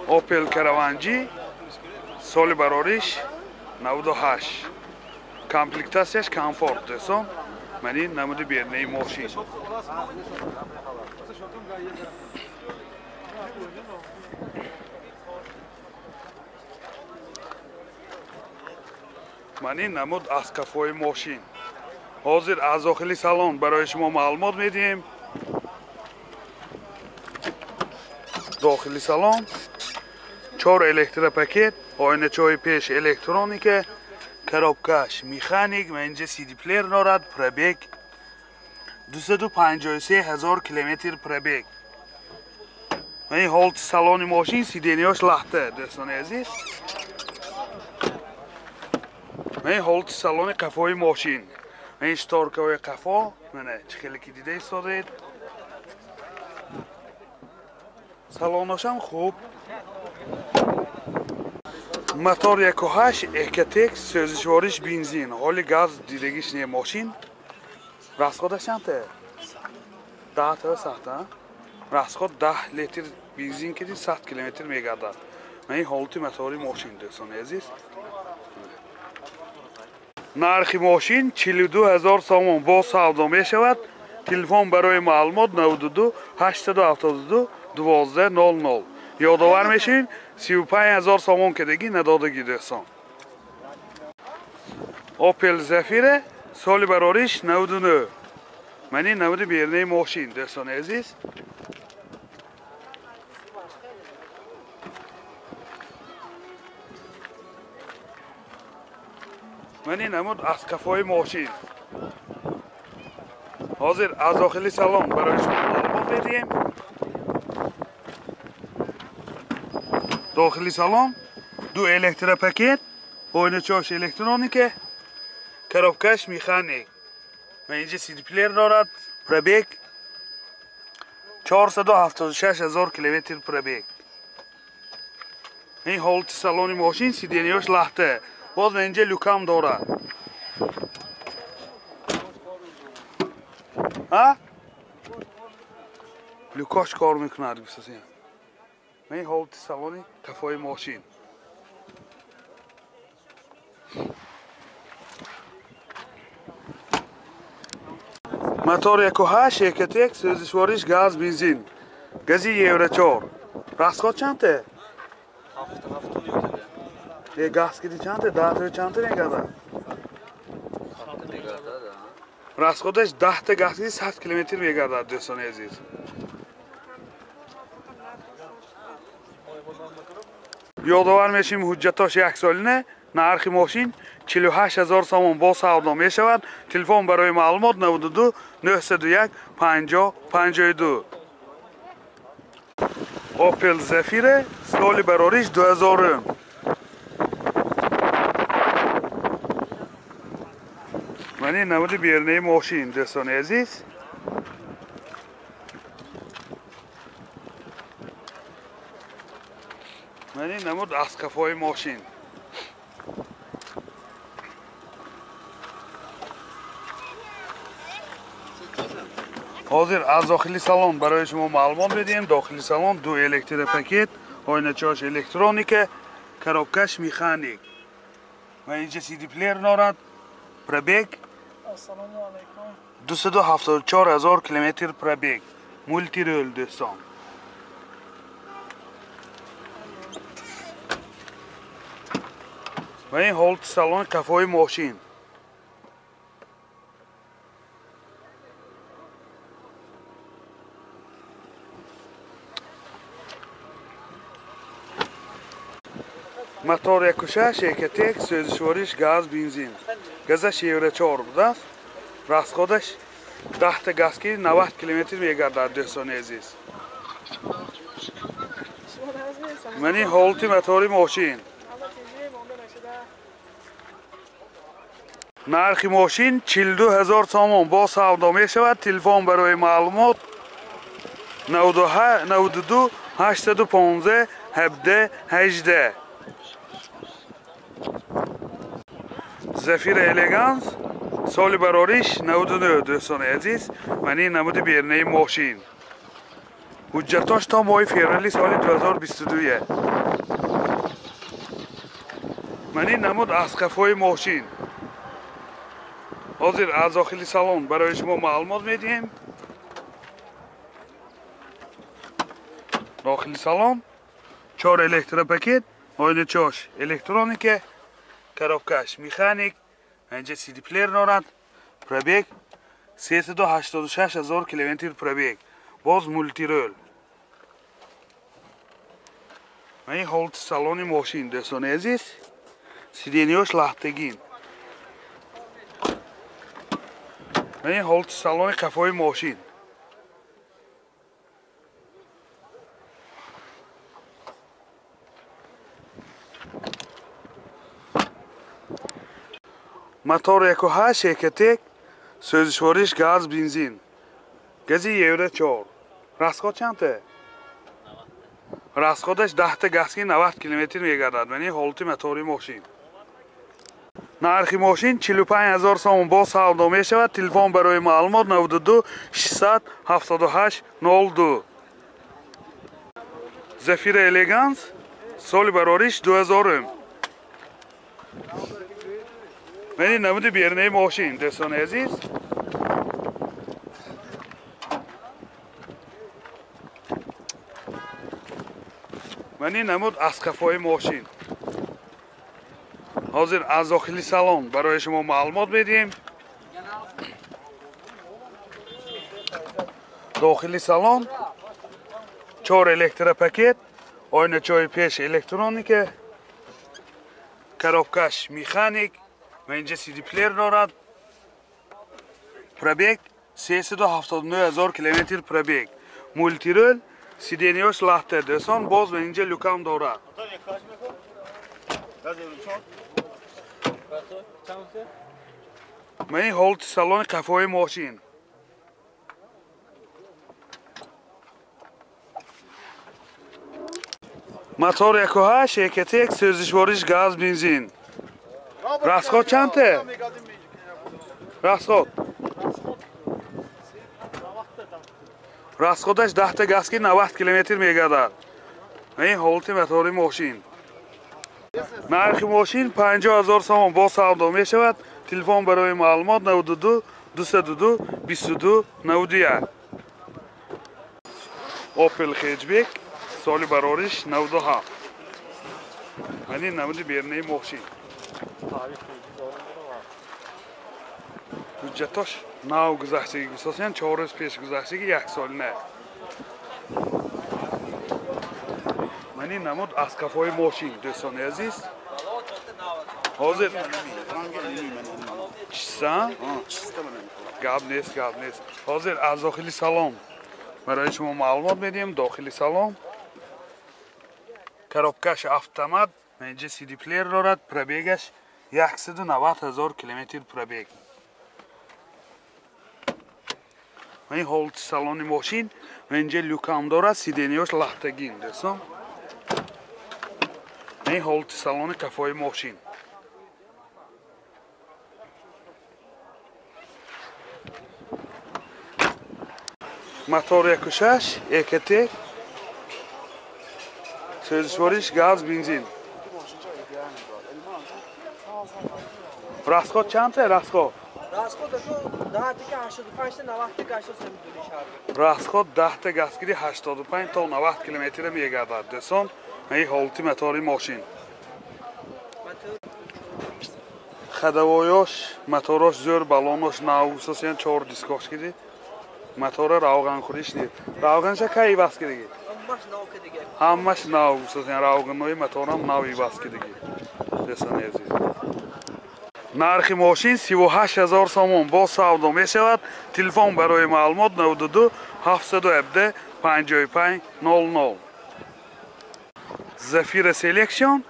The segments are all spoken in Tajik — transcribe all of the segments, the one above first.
Opel Caravan G соли барориш 98. Комплектацияш комфорт дӯстон. Ман ин намуди бернаи мошин. Ман ин намуд аз қафои мошин. Ҳозир аз дохили салон барои шумо маълумот медиҳем. Дохили салон 4 электропакет, оиначаҳои пеш электроника, коробкаш механик ва инҷа CD плеер дорад. Пробег 253 ҳазор километр пробег. Ва ин ҳолати салони мошин, сиденияш лахта дӯстони азиз. Ва ин ҳолати салони қафои мошин. Ва ин шторкаҳои қафо, мана чӣ хеле ки дида истодед. Салонашам хуб. Мотор 1.8 Ecotec, сӯзишвориш бензин. Ҳоли газ дидагиш не мошин. Расходаш чандта? 10 та 100 та. Расход 10 литр бензин киди 100 километр мегардад. Ман ин ҳолати мотори мошин дӯстони азиз. Нархи мошин 42 ҳазор сомон бо савдо мешавад. Телефон барои маълумот 92 872 12 00. Ёдовар мешавем 35 ҳазор сомон кардагӣ надодагӣ дӯстон. Opel Zafira соли барориш 99. Ман ин намуди бернаи мошин дӯстони азиз. Ман ин намуд аз қафои мошин. Ҳозир аз дохили салон барои шумо маълумот медиҳем. Дохили салон ду электропакет, оиначаҳош электроника, коробкаш механик. Ва инҷа CD плеер дорад. Пробег 476 ҳазор километр пробег. Ин ҳолати салони мошин, сиденияш лахта. Боз инҷа люкам дорад. Ҳа? Люкош кор мекунад гуфтасем. Ин ҳолати салони қафои мошин. Мотор 1.8 Ecotec, сӯзишвориш газ бензин. Гази Евро 4. Расход чандта? 7 газ киди чандта? 10 та чандта мегардад? Расходаш 10 та газ киди 100 километр мегардад дӯстони азиз. Ёдовар мешавем ҳуҷҷатош яксолина. Нархи мошин 48 ҳазор сомон бо савдо мешавад. Телефон барои маълумот 92 901 50 52. Opel Zafira соли барориш 2000. Ман ин намуди бернаи мошин дӯстони азиз. Ман ин намуд аз қафои мошин. Ҳозир аз дохили салон барои шумо маълумот медиҳем. Дохили салон ду электропакет, оиначаҳош электроника, коробкаш механик. Ва инҷа CD плеер дорад. Пробег 274 ҳазор километр пробег. Мултирол дӯстон. Ва ин ҳолати салони қафои мошин. Мотор 1.6 Ecotec, сӯзишвориш газ бензин. Газаш Евро 4 будааст. Расходаш 10 та газ ки 90 километр мегардад дӯстони азиз. Ман ин ҳолати мотори мошин. Нархи мошин 42 ҳазор сомон бо савдо мешавад. Телефон барои маълумот 92 815 17 18. Zafira Elegance соли барориш 99 дӯстони азиз. Ман ин намуди бернаи мошин. Ҳуҷҷатош то моҳи феврали соли 2022. Ман ин намуд аз қафои мошин. Ҳозир аз дохили салон барои шумо маълумот медиҳем. Дохили салон 4 электропакет, оиначаош электроника, коробкаш механик, инҷа CD плеер дорад. Пробег 386 000 километр пробег. Боз мултирол. Ман ин ҳолати салони мошин дӯстони азиз. Сиденияш лахтагин. Ман ин ҳолати салони қафои мошин. Мотор 1.8 Ecotec, сӯзишвориш газ бензин. Гази Евро 4. Расход чандта? Расходаш 10 газки 90 километр мегардад. Ман ин ҳолати мотори мошин. Нархи мошин 45 000 сомон боз савдо мешавад. Телефон барои маълумот 92 678 02. Зафира Элеганс, соли барориш 2000. Ман ин намуди берунаи мошин дӯстони азиз. Ман ин намуд аз қафои мошин. Ҳозир аз дохили салон барои шумо маълумот медиҳем. Дохили салон 4 электропакет, оиначаҳои пеш электроника, коробкаш механик ва инҷа CD плеер дорад. Пробег 379 000 километр пробег. Мултирол, сиденияш лахта дӯстон, боз ва инҷа люкам дорад. Ман ин ҳолати салони қафои мошин. Мотор 1.8 Ecotec, сӯзишвориш газ бензин. Расход чандта? Расход. Расходаш 10 газки 90 километр мегардад. Ин ҳолати мотори мошин. Нархи мошин 50 000 сомон боз савдо мешавад. Телефон барои маълумот 92 202 22 91. Opel Hatchback, соли барориш 97. Ман ин намуди берунаи мошин. Ҳуҷҷатош нав гузаштагӣ гусосиян, 4 рӯз пеш гузаштагӣ, 1 сол не. Ман ин намуд аз қафои мошин дӯстони азиз. Ҳозир чиста? Гап нест, гап нест. Ҳозир аз дохили салон барои шумо маълумот медиҳем. Дохили салон коробкаш автомат, инҷа CD плеер дорад. Пробегаш 190 000 километр пробег. Ин ҳолати салони мошин ва инҷа люкам дорад, сиденияш лахтагин дӯстон. Ин ҳолати салони қафои мошин. Мотор 1.6 Ecotec, сӯзишвориш газ бензин. Расход чандта? Расход? Расход 10 85 та 90 83. Расход 10 газгири 85 то 90 километр мегардад дӯстон. Ин ҳолати мотори мошин. Ходовоёш, моторош зӯр, баллонош нав, хусусан 4 дискош киди. Мотора равғанхӯриш нест. Равғанша кай иваз кидиги? Ҳамаш нав кидиги. Ҳамаш нав, хусусан равғанои моторам нав иваз кидиги. Дӯстони азиз. Нархи мошин 38 000 сомон боз савдо мешавад. Телефон барои маълумот 92 717 55 00. Зафира Selection,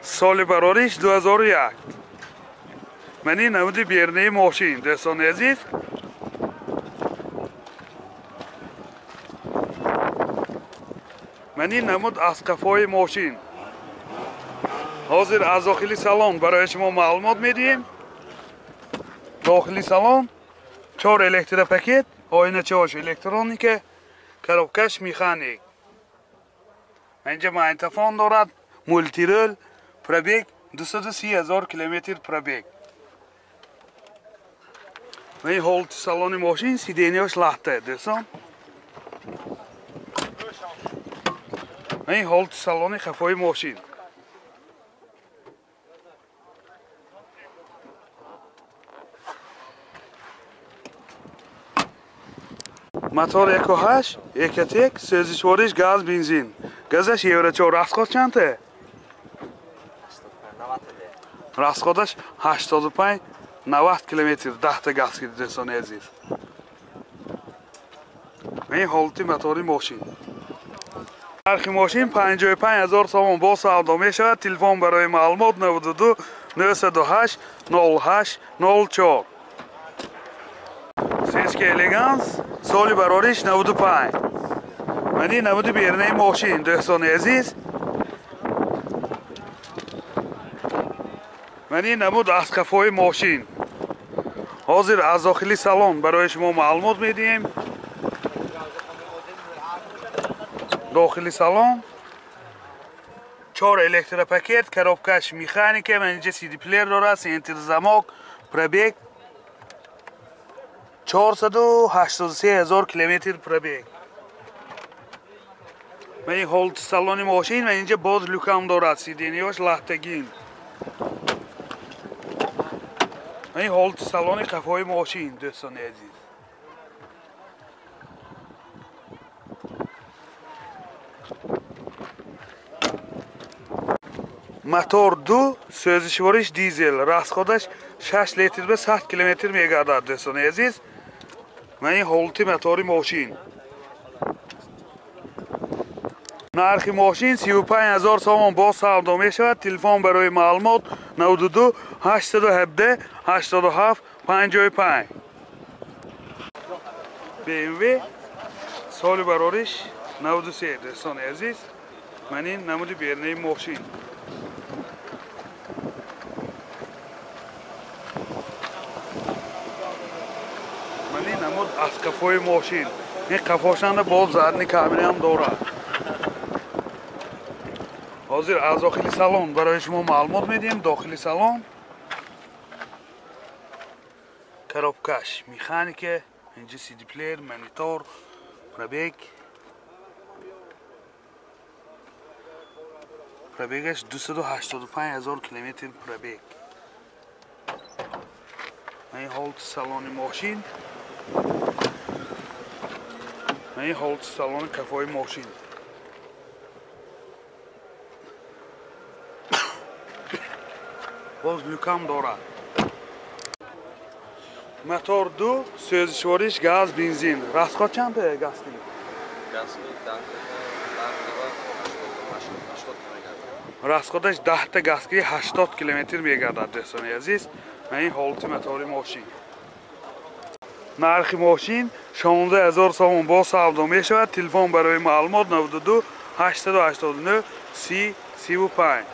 соли барориш 2001. Ман ин намуди берунаи мошин дӯстони азиз. Ман ин намуд аз қафои мошин. Ҳозир аз дохили салон барои шумо маълумот медиҳем. Дохили салон 4 электропакет, оиначаош электроника, Коробкаш механик. Инҷа магнитофон дорад, мультирул, пробег 230 000 километр пробег. Ин ҳолати салони мошин, сиденияш лахта, дӯстон. Ин ҳолати салони қафои мошин. Мотор 1.8, Ecotec, сӯзишвориш газ, бензин. Газаш евро 4, расход чанд? Расходаш 85 90 километр, 10 та газ гирифт, дӯстони азиз. Ин ҳолати мотори мошин. Нархи мошин 55 000 сомон бо савдо мешавад. Телефон барои маълумот 92 908 08 04. Сенски Элеганс, соли барориш 95. Мани намуди бернаи мошин, дӯстони азиз. Мани намуд аз қафои мошин. Ҳозир аз дохили салон барои шумо маълумот медиҳем. Дохили салон 4 электропакет, коробкаш механика, инҷа CD плеер дорад, центр замок, пробег 483 000 километр пробег. Ман ҳолати салони мошин ва инҷа боз люкам дорад, сиденияш лахтагин. Ман ҳолати салони қафои мошин, дӯстони азиз. Мотор 2, сӯзишвориш дизел, расходаш 6 литр ба 100 километр мегардад, дӯстони азиз. Ман ин ҳолати мотори мошин. Нархи мошин 35 000 сомон бо савдо мешавад. Телефон барои маълумот 92 817 87 55. BMW соли барориш 93, дӯстони азиз. Ман ин намуди бернаи мошин. Ман ин намуд аз қафои мошин. Ин қафошанда боз задни камераам дорад. Ҳозир аз дохили салон барои шумо маълумот медиҳем. Дохили салон коробкаш механика, инҷа CD плеер, монитор, пробег. Пробегаш 285 000 километр пробег. Ин ҳолати салони мошин. Ин ҳолати салони қафои мошин. Боз люкам дорад. Мотор 2, сӯзишвориш газ, бензин. Расход чанд газки? Газки 10 Расходаш 10 та газки 80 километр мегардад, дӯстони азиз. Ин ҳолати мотори мошин. Нархи мошин 16 000 сомон бо савдо мешавад. Телефон барои маълумот 92 889 30 35.